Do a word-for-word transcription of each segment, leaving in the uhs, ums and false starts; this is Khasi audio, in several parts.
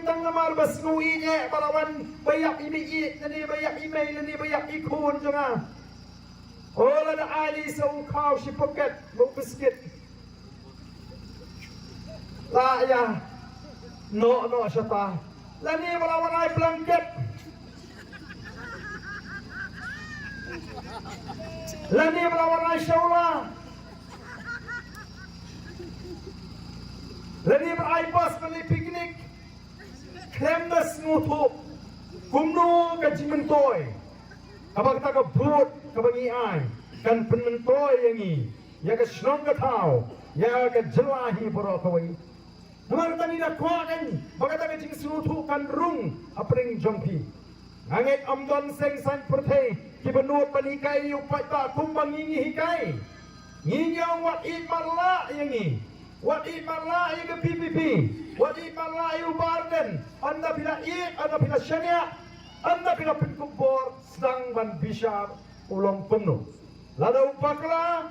Tang namar ba sngew ïeit ba la wan ba ïap i mei ïeit lane ba ïap i mei lane ba ïap i khun jong nga. O lada ai lei sa u khaw shi paket ba u biskit. La ïa noh noh shata. Lane ba la wan ai blanket. Lane ba la wan ai shawla. Lane ba ai bas ba lei picnic. Khlem da sngewthuh kumno ka jingmyntoi kaba kata ka vote kaba ngi ai kan pynmyntoi ïa ngi, ïa ka shnong ka thaw, ïa ka jylla hi baroh kawei. Namar kata ngi da kwah kan ba kata ka jingsngewthuh kan rung hapdeng jong phi. Nga ngeit ym don seng saiñ pyrthei kiba nud ban hikai ïa u paidbah kumba ngi ngi hikai. Ngi ngi ong wat ïeit marlah ïa ngi. Wat ïeit marlah ïa ka P P P. Wat ïeit marlah ïa u Bah Ardent. Ynda phi la ïeit, ynda phi la shaniah, ynda phi la pynkup bor, sdang ban bishar u long kumno. Lada u bakla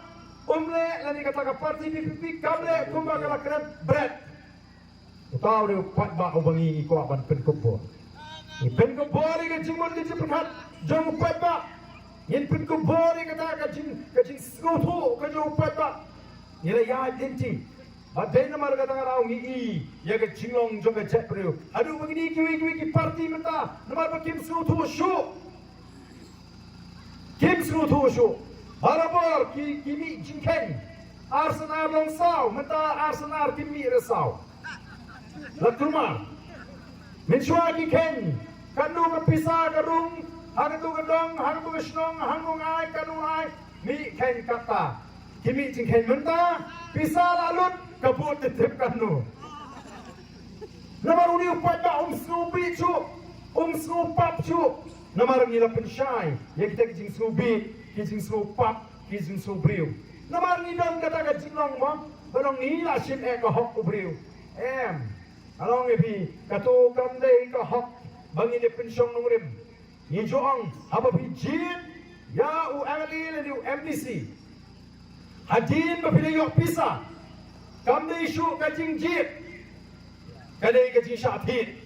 um leh lane kata ka parti P P P kam leh kumba ka la kren, bret. Uta u dei u paidbah uba ngi ngi kwah ban pynkup bor. Ngi pynkup bor ïa ka jingmut ka jingpyrkhat jong u paidbah. Ngin pynkup bor ïa kata ka jing ka jingsngewthuh ka jong u paidbah. Ngi la ïaid lynti. Ba dei namar kata ka daw ngi i ïa ka jinglong jong ka jaitbynriew. Haduh ba ngi i kiwei kiwei ki parti mynta namar ba kim sngewthuh shuh. Kim sngewthuh shuh. Barabor ki ki mih jingkheiñ. Ar snar long saw, mynta ar snar kim mih re saw. La kulmar. Mynshuwa ki kheiñ. Katno ka pisa ka rung, ha katto ka dong, ha katto ka shnong, ha katno ngai, katno ngai. Mih kheiñ katta. Ki mih jingkheiñ mynta, pisa la lut, ka vote te tip katno. Namar u dei u paidbah um sngewbit shuh, um sngewpap shuh. Namar ngi la pynshai ïa kita ki jingsngewbit, ki jingsngewpap, ki jingsngewbriew. Namar ngi don kata ka jinglong mo, ba long ngi la shim eh ka hok u briew. Em, nga ong ïa phi, kato kam dei ka hok ba ngi dei pynshong nongrim. Ngi ju ong haba phi jied ïa u M L A lane u M D C, hadien ba phi la ïoh pisa, kam dei shuh ka jingjied, ka dei ka jingshah thied.